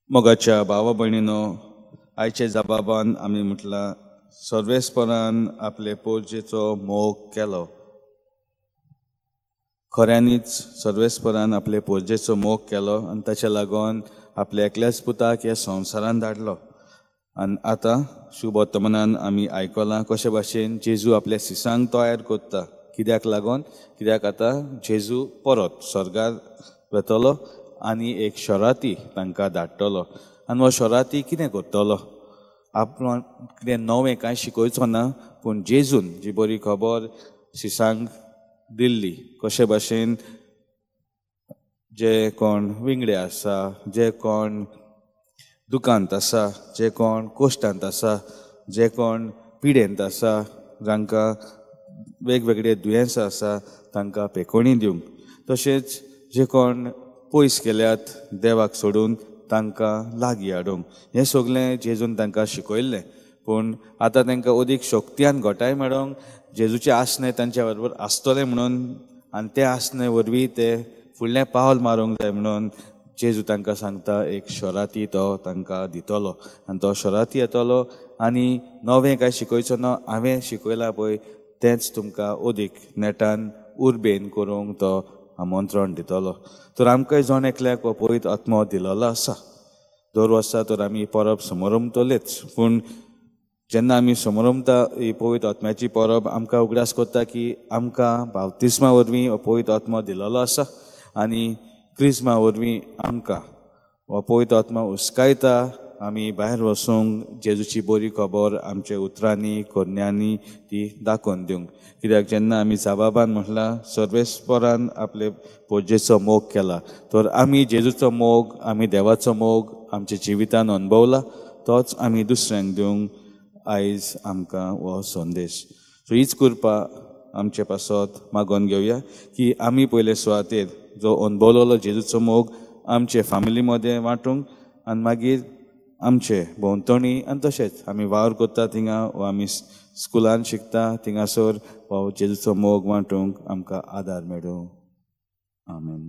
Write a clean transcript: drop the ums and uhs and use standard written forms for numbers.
मोगाच्या भावा भयणीनो, आयच्या जबाबान आमी म्हटलां सर्वेस्परान आपले पोरजेचो मोग केलो. खऱ्यांनीच सर्वेस्परान आपले पोरजेचो मोग केलो आनी ताच्या लागून आपल्या एकल्याच पुताक ह्या संवसारान धाडलो. आनी आतां शुभ वर्तमानान आमी आयकलां कशे भाशेन जेजू आपल्या सिसांक तयार करता. कित्याक लागून? कित्याक आतां जेजू परत स्वर्गार वेतलो आनी एक शराती तांकां धाडटलो. आनी हो शराती कितें करतलो? आपण कितें नवें कांय शिकयचो ना, पूण जेजून जी बरी खबर सिसांक दिल्ली कशे भाशेन जे कोण विंगडे आसा, जे कोण दुकांत आसा, जे कोण कोश्टांत आसा, जे कोण पिडेंत आसा, जांकां वेगवेगळे दुयेंसां आसा तांकां पेकोणी दिवंक, तशेंच जे कोण पयस गेल्यात देवाक सोडून तांकां लागीं हाडूंक, हें सगळें जेजून तांकां शिकयल्लें. पूण आतां तांकां अदीक शक्त्यान घटाय मेळोंक जेजूचें आसणें तांच्या बरोबर आसतलें म्हणून आनी तें आसणें वरवीं ते फुडलें पावल मारूंक जाय म्हणून जेजू तांकां सांगता एक शराती तो तांकां दितलो. आनी तो शराती येतलो आनी नवें कांय शिकयचो ना, हांवें शिकयलां पळय तेंच तुमकां अदीक नेटान उर्बेन करूंक तो आमंत्रण दितलो. तर आमकां जण एकल्याक हो पवित्र आत्मो दिलेलो आसा. दर वर्सा तर आमी परब समरंभतलेच, पूण जेन्ना आमी समरंभता ही पवित्र आत्म्याची परब आमकां उगडास करता की आमकां बाप्तिस्मा वरवीं हो पवित्र आत्मो दिलेलो आसा आनी क्रिज्मा वरवीं आमकां हो पवित्र आत्मा हुस्कायता आमी भायर वचूंक जेजूची बरी खबर आमच्या उतरांनी करण्यांनी ती दाखोवन दिवंक. कित्याक जेन्ना आमी जाबाबान म्हटलां सर्वेस्परान आपले पोजेचो मोग केला, तर आमी जेजूचो मोग, आमी देवाचो मोग आमच्या जिवितान अणभवला, तोच आमी दुसऱ्यांक दिवंक आयज आमकां हो संदेश. सो हीच कृपा आमचे पासत मागोवन घेवया की आमी पयले सुवातेर जो अणभवलेलो जेजूचो मोग आमचे फामिली मदें वांटूंक आनी मागीर आमचे भोंवतणी आनी तशेंच आमी वावर करता थिंगा वा आमी स्कुलान शिकता थिंगासर हो जेजूचो मोग वांटूंक आमकां आदार मेळूं. आमेन.